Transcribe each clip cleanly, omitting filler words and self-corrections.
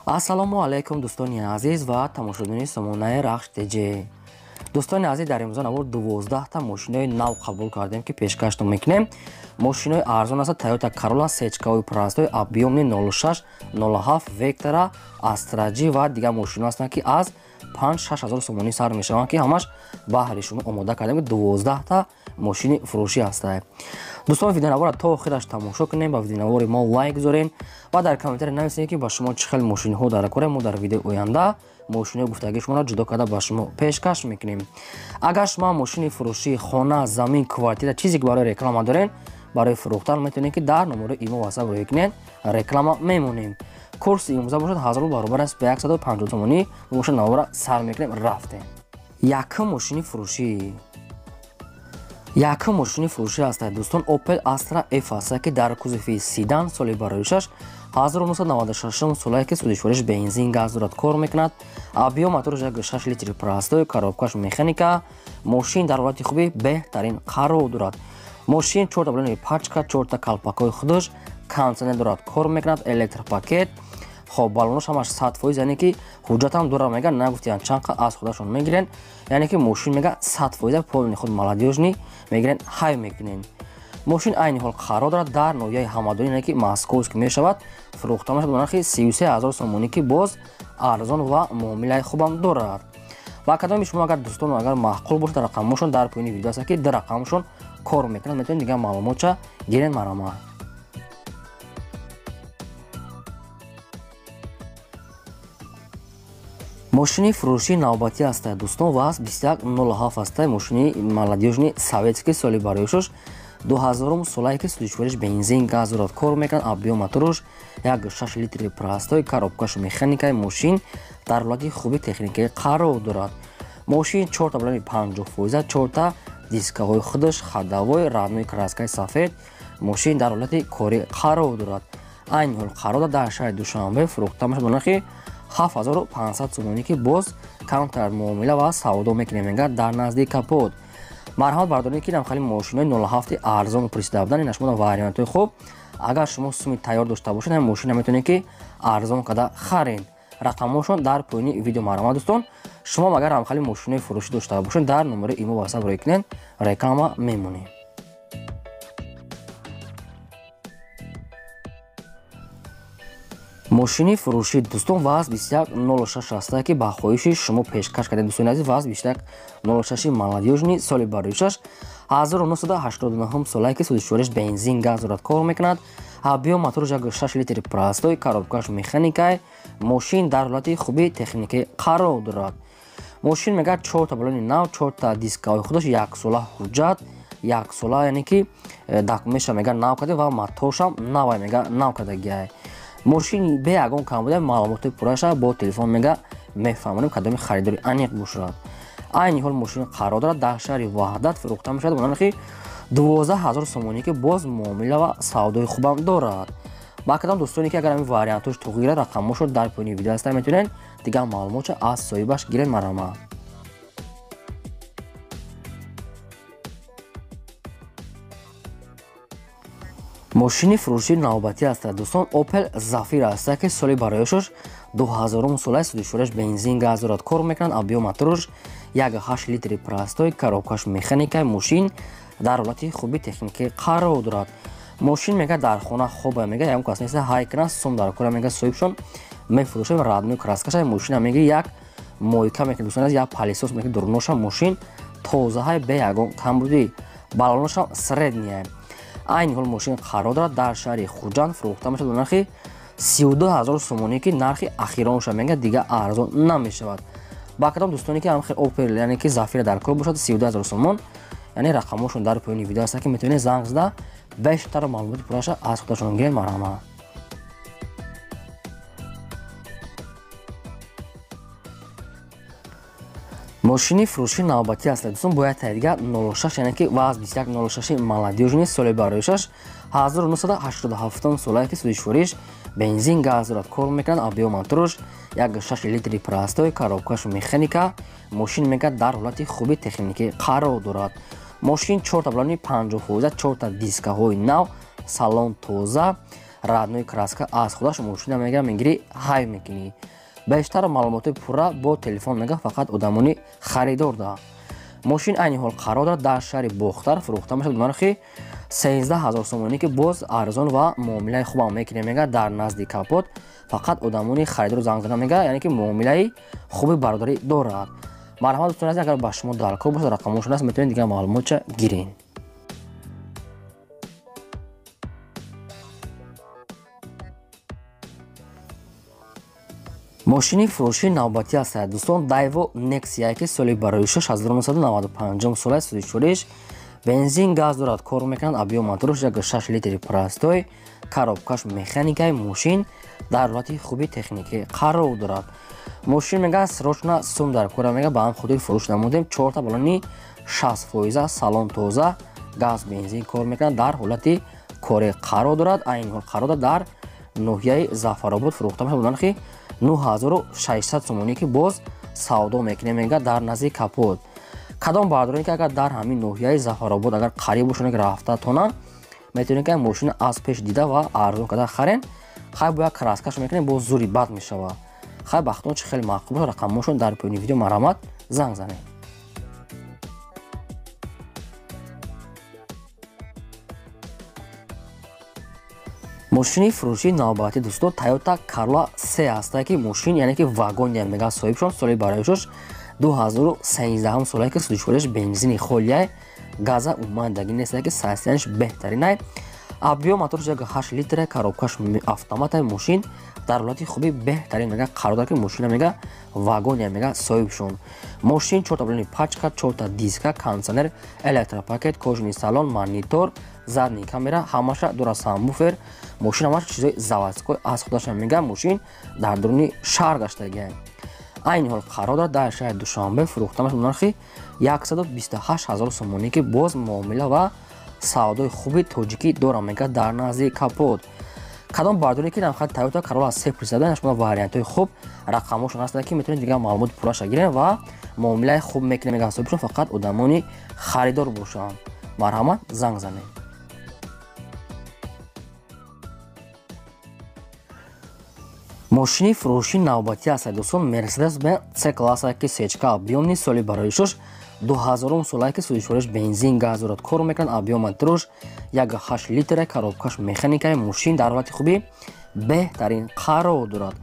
Ассалому алайкум дӯстони азиз ва тамошобинони сомонаи Рахш ТЖ. Дӯстони азиз, дар имрӯза навор 12 та мошинои нав қабул кардем, ки пешкаштон мекунем. Мошинои арзон аст: Toyota Corolla, сечкаҳои простой, объёмни 06, 07, Vectra, Astra G ва дигар мошино ҳастанд, ки аз 5-6 ҳазор сомонӣ сар мешаванд, ки ҳамаш баҳри шумо омода кардем, ки 12 та мошини фурӯшӣ ҳастанд. Дӯстон, видеонаворро то охираш тамошо кунем, ба видеонавори мо лайк гузорем ва дар комментария нависем, ки ба шумо чӣ хел мошинҳо дар корем. Мо дар видеои оянда мошинои гуфтагии шуморо ҷудо карда ба шумо пешкаш мекунем. Агар шумо мошини фурӯшӣ, хона, замин, квартира, чизе ки барои реклама дорем, барои фурӯхтан метавонед, ки дар номерои имо WhatsApp рӯй кунед, реклама мемонем. Курси имрӯза бошад 1000 баробар аст ба 150 сомонӣ. Бошад, навора сар мекунем, рафтем. Якум мошини фурӯшӣ. Якум мошини фурӯшӣ аст, дӯстон, Opel Astra F аст, ки дар кузови седан, соли бароишаш 1996 солае, ки сӯзишвориш бензин, газ дорад, кор мекунад. Объём мотораш 6 литри простой, коробкаш механика. Мошин дар ҳолати хуби беҳтарин қарор дорад. Мошин чорта балони пачка, чорта калпакҳои худаш, кондитсионер дорад, кор мекунад, электропакет. Хоб, балонош ҳамаш 100%, яъне ки ҳуҷҷатам дора, мега нагуфтиян чанд аз худашон мегирен, яъне ки мошин мега 100% полный худ молодёжный мегирен, ҳай мекунен. Мошин айни ҳол қарор дорад дар ноҳияи Ҳамадонӣ, яъне ки Московск мешавад. Фурӯхта мешавад ба нархи 33 ҳазор сомонӣ, ки боз арзон ва муомилаи хубам дорад. Ва кадоми шумо агар дӯстон агар маъқул бошад, рақамошон дар поёни видео аст, ки ду рақамшон кор мекунад, метавонед дигар маълумотча гирен, марама. Мошини фурӯшии навбатӣ аст, дӯстон, ВАЗ 2107 аст. Мошини молодёжный советский, соли бароишош 2000 солае, ки сӯзишвориш бензин, газ дорад, кор мекунад. Объём мотораш 1,6 литри простой, коробкаш механикаи. Мошин дар ҳолати хуби техникаи қарор дорад. Мошин чорта балони 50%, чорта дискаҳои худаш, ходовой, родной краскаи сафед. Мошин дар ҳолати корӣ қарор дорад. Айни ҳол қарор дорад дар шаҳри Душанбе, фурӯхта мешавад ба нархи 7500 сомонӣ, ки боз камтар муомила ва савдо мекунем, мега дар назди капот. Марҳамат, бардоред, ки намхали мошинои 07 арзон пурсида будан, ина шумо вариантҳои хуб. Агар шумо суми тайёр дошта бошед, ҳамин мошина метавонед, ки арзон карда харед. Рақамҳошон дар поёни видео, марҳамат, дӯстон. Шумо агар ҳамхали мошинои фурӯшӣ дошта бошед, дар номерои имо WhatsApp рӯй кунед, реклама мемонем. Мошини фурӯшӣ, дӯстон, ВАЗ 2106 аст, ки ба хоҳиши шумо пешкаш кардем, дӯстони азиз. ВАЗ 2106 молодёжный, соли бароишаш 1989 солае, ки сӯзишвориш бензин, газ дорад, кор мекунад. Объём мотораш 6 литри простой, коробкаш механикай. Мошин дар ҳолати хуби техникӣ қарор дорад. Мошин мега чорта балони нав, чорта дискаҳои худаш, яксола ҳуҷҷат, яксола, яъне ки документша мега нав карда ва моторшам навай, мега нав кардагиай. Мошин бе ягон камбуда, маълумоти пурраша бо телефон мега мефаҳмонем, кадоми харидори аниқ бошад. Айни ҳол мошин қарор дорад дар шаҳри Ваҳдат, фурӯхта мешавад ба нархи 12 ҳазор сомонӣ, ки боз муомила ва савдои хубам дорад. Ба кадом дӯстоне ки агар ҳамин вариантҳош туғира, рақамҳошо дар поёни видео ҳастанд, метавонед дигар маълумотша аз соҳибаш гиред, марҳамат. Мошини фурӯшии навбатӣ аст, дӯстон, Opel Zafira аст, ки соли бароишаш 2000 солаи, сӯзишвориш бензин, газ дорад, кор мекунад. Объём мотораш 1,8 литри простой, коробкаш механикаи. Мошин дар ҳолати хуби техникӣ қарор дорад. Мошин мега дар хона хоба, мега ягон кас нест ҳай кунад, сум дар кора, мега соҳибшон мефурӯшад, родной краскаша. Мошина мега як мойка мекунад, дӯстон, як пылесос мекунад дуруноша. Мошин тозаҳай, бе ягон камбудӣ, балоношам средняя. Айни ҳол мошин қарор дорад дар шаҳри Хуҷанд, фурӯхта мешавад ба нархи 32 ҳазор сомонӣ, ки нархи ахиронша, мега дигар арзон намешавад. Ба кадом дӯстоне ки ҳамхел Opel, яъне ки Зафира дар кор бошад, 32 ҳазор сомон, яъне рақамҳошон дар поёни видео аст, ки метавонед занг зада бештар маълумоти пурраша аз худашон гиред, марҳамат. Мошини фурӯшии навбатӣ аст, дӯстон, бояд дигар 06, яъне ки ВАЗ 2106 молодёжный, соли бароишаш 1987 солае, ки сӯзишвориш бензин, газ дорад, кор мекунад. Объём мотораш 1,6 литри простой, коробкаш механика. Мошин мега дар ҳолати хуби техникӣ қарор дорад. Мошин чорта балони 50%, чорта дискаҳои нав, салон тоза. Родной краска аз худаш мошина мега мегири ҳай мекунӣ. Бештар маълумоти пурра бо телефон мега фақат одамони харидор да. Мошин айни ҳол қарор дорад дар шаҳри Бохтар, фурӯхта мешавад ба нархи 13 000 сомонӣ, ки боз арзон ва муомилаи хубам мекунем мега дар назди капот. Фақат одамони харидор занг зада мега, яъне ки муомилаи хуби бародарӣ дорад. Марҳамат дӯстони азиз, агар ба шумо даркор бошад, рақамошон аст, метавонед дигар маълумотча гиред. Мошини фурӯшии навбатӣ аст дӯстон Daewoo Nexia, ки соли барои 1995 сола сӯзишвориш бензин газ дорад, кор мекунад, объём мотораш 1.6 литри простой, коробкаш механикаи, мошин дар ҳолати хуби техникӣ қарор дорад. Мошин мега срочно сум дар кора мега, ба ҳам хотир фурӯш намудем. 4 та балони 60%, салон тоза, газ бензин кор мекунад, дар ҳолати коре қарор дорад. Айни ҳол қарор дорад дар ноҳияи Зафаробод, фурӯхта мешавад ба нархи 9600 сомонӣ, ки боз савдо мекунем мега дар назди капот. Кадом бардоре ки агар дар ҳамин ноҳияи Зафаробод агар қариб бошанд, ки рафта тонанд, метавонед ки мошина аз пеш дида ва арзон карда харен. Хай бо як краскаш мекунем, боз зури бад мешавад. Хай бахтон чи хеле маъқул бошад, рақамошон дар поёни видео, марҳамат занг занед. Мошини фурӯшии навбатӣ дӯстон Toyota Corolla 3 аст, ки мошин яъне ки вагония мега соҳибшон, соли бароишош 2013 солае, ки сӯзишвориш бензини холияй, газа умуман даги нест, ки состоянияш беҳтаринай. Объём мотораш 1.8 литра, коробкаш автоматай, мошин дар ҳолати хуби беҳтарин мега қарор дорад, ки мошина мега вагония мега соҳибшон. Мошин 4 та балони пачка, 4 та диска, кондиционер, электропакет, кожаный салон, монитор, задний камера, ҳамаша дорад, сабвуфер. Мошин ҳамаша чизои заводской аз худаша мега, мошин дар дуруни шаҳр гаштагиай. Айни ҳол қарор дорад дар шаҳри Душанбе, фурӯхта мешавад ба нархи 128 000 сомонӣ, ки боз муомила ва савдои хуби тоҷикӣ дорам мега дар назди капот. Кадом бардоре ки намхад Toyota Corolla 3 плюс шумо вариантҳои хуб рақамошон ҳастанд, ки метавонед дигар маълумоти пурраша гиред ва муомилаи хуб мекунем мега ҳисобишон, фақат одамони харидор бошанд. Марҳамат занг занед. Мошини фурӯшии навбатӣ аст дӯстон Mercedes-Benz C-класса, ки сечка объёмни, соли бароишош 2000 солае, ки сӯзишвориш бензин газ дорад, кор мекунад, объём мотораш 1.8 литра, коробкаш механикаи, мошин дар ҳолати хуби беҳтарин қарор дорад.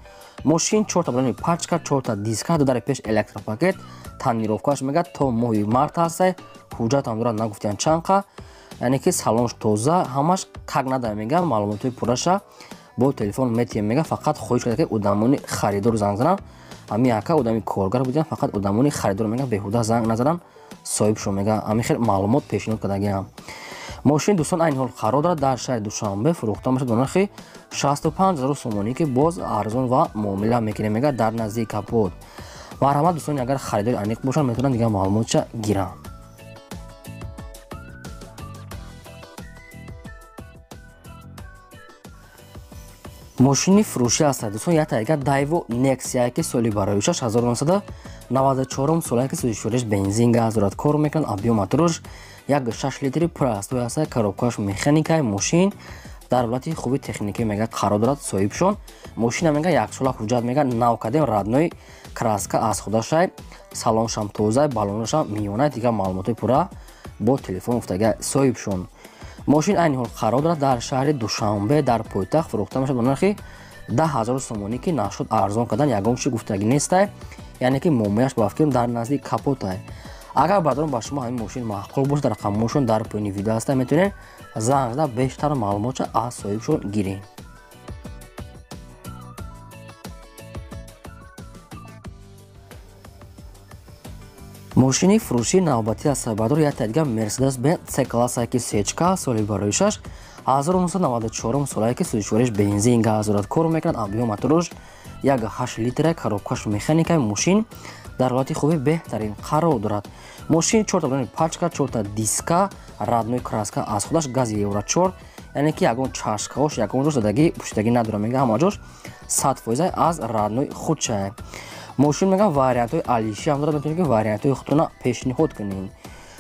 Мошин 4 та балони пачка, 4 та диска, ду дари пеш электропакет, тонировкаш мега то моҳи март ҳастай, ҳуҷҷатам дорад, нагуфтиян чанқа, яъне ки салонш тоза, ҳамаш как нада мега, маълумотҳои пурраша бо телефон метиҳем мега. Фақат хоҳиш карда ки одамони харидор занг зананд. Ҳамин яка одами коргар будем, фақат одамони харидор мега беҳуда занг назананд, соҳибшон мега ҳамин хел маълумот пешниҳод кардагиам. Мошин дӯстон айни ҳол қарор дорад дар шаҳри Душанбе, фурӯхта мешавад ба нархи 65 000 сомонӣ, ки боз арзон ва муомила мекунем мега дар назди капот. Марҳамат дӯстони, агар харидори аниқ бошанд, метавонанд дигар маълумотча гиранд. Мошини фурӯшӣ аст дӯстон як тариқа Daewoo Nexia, ки соли бароишаш 1994 солае, ки сӯзишвориш бензин газ дорад, кор мекунад, объём мотораш 1.6 литри простой аст, коробкаш механикаи, мошин дар ҳолати хуби техникӣ мега қарор дорад соҳибшон. Мошина мега яксола ҳуҷҷат мега нав кардем, родной краска аз худашай, салоншам тоза, балонашам миёна, дигар маълумотҳои пурра бо телефон гуфтага соҳибшон. Мошин айни ҳол қарор дорад дар шаҳри Душанбе, дар пойтахт, фурӯхта мешавад ба нархи 10 000 сомонӣ, ки нашуд арзон кардан ягон чи гуфтагӣ нестай, яъне ки муомилаш ба фикрам дар назди капотай. Агар бардорон ба шумо ҳамин мошин маъқул бошад, рақамошон дар поёни видео ҳаста, метавонед занг зада бештар маълумотша аз соҳибшон гиред. Мошини фурӯшии навбатӣ аст бардор як дигар Mercedes-Benz C-класса, ки сечка, соли бароишаш 1994 солае, ки сӯзишвориш бензин газ дорад, кор мекунад, объём мотораш 1.8 литра, коробкаш механикаи, мошин дар ҳолати хуби беҳтарин қарор дорад. Мошин 4 та балони пачка, 4 та диска, родной краска аз худаш, гази евро 4, яъне ки ягон чашкаош ягон ҷош задагӣ пӯшидагӣ надорад мега, ҳама ҷош 100% аз родной худча. Мошин мега вариантҳои алиши ҳам дорад, метавонед ки вариантҳои худтона пешниҳод кунед.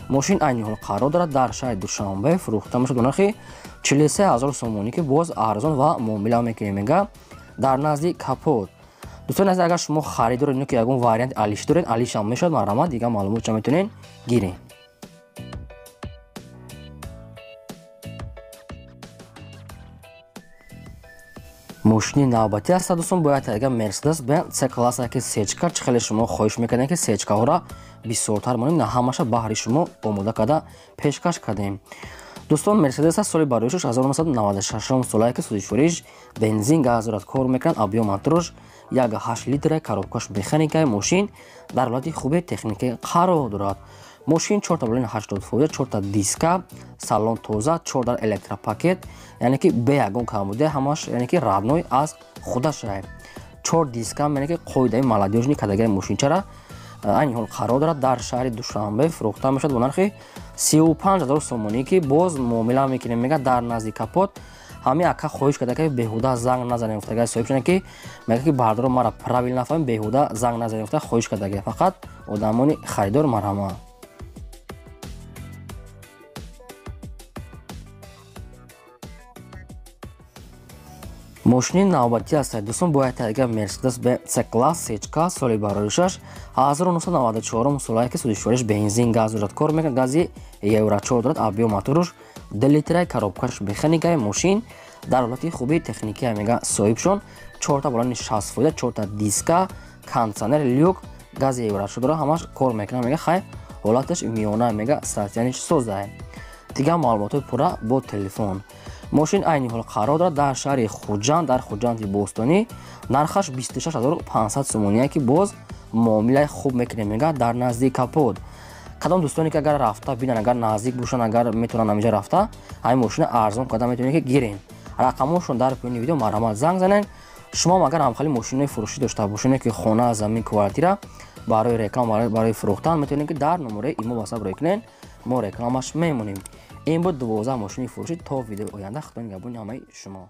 Мошин айни ҳол қарор дорад дар шаҳри Душанбе, фурӯхта мешавад ба нархи 43 000 сомонӣ ки боз арзон ва муомила мекунем мега дар назди капот. Дӯстони азиз, агар шумо харид доред ё ки ягон вариант алиш доред, алишам мешавад, марҳамат, дигар маълумотча метавонед гиред. Мошини навбатӣ аст дӯстон, бояд тайга Mercedes Benz C класса ки сечка. Чӣ хеле шумо хоҳиш мекардем ки сечкаҳоро бисёртар монем, на ҳамаша баҳри шумо омода карда пешкаш кардем. Дӯстон, Mercedes аст, соли бароишаш 1996 солае ки сӯзишвориш бензин газ дорад, кор мекунад, объём моторош 1.8 литра, коробкаш механикаи, мошин дар ҳолати хуби техникӣ қарор дорад. Мошин 4 таблони 80%, 4 та диска, салон тоза, 4 дар электропакет, яъне ки бе ягон камбуде, ҳамаш яъне ки родной аз худаш. 4 диска, яъне ки қоидаи молодёжни кадагаи мошинчара айни ҳол қарор дорад. Дар шаҳри Душанбе фурӯхта мешавад бо нархи 35 000 сомонӣ ки боз муомила мекунем мега дар назди капот. Ҳамин ака хоҳиш карда ки беҳуда занг назанем гуфтага соҳиб шуда ки мега ки бардоро мара правил нафаҳмем, беҳуда занг назанем гуфта хоҳиш карда, фақат одамони харидор марҳамат. Мошини навбатӣ аст дӯстон, бояд тайга Mercedes Benz C класс сечка, соли бароишаш 1994 солае ки сӯзишвориш бензин газ дорад, кор мекунад, гази Евро 4 дорад, объём моторуш 2 литра, коробкаш механикаи, мошин дар ҳолати хуби техникия мега соҳибшон, 4 та болони 60%, 4 та диска, кондиционер, люк, гази Евро 4 дорад, ҳамаш кор мекунад мега, хай ҳолаташ миёна мега, статьяниш созае. Дигар маълумотҳои пурра бо телефон. Мошин айни ҳол қарор дорад дар шаҳри Хуҷанд, дар Хуҷанди бостонӣ, нархаш 26500 сомоние ки боз муомилаи хуб мекунем мега дар назди капот. Кадом дӯстоне ки агар рафта бинанд, агар наздик бошанд, агар метавонанд ҳаминҷа рафта, ҳамин мошина арзон карда метавонед ки гирен. Рақамҳошон дар поёни видео, марҳамат занг занед. Шумо агар ҳамхели мошинои фурӯшӣ дошта бошед ки хона, замин, квартира барои реклама, барои фурӯхтан, метавонед ки дар номераи имо WhatsApp рой кунед, мо рекламаш мемонем. Ин буд 12 мошини фурӯшӣ. То видеои оянда, Худо нигаҳбони ҳамаи шумо.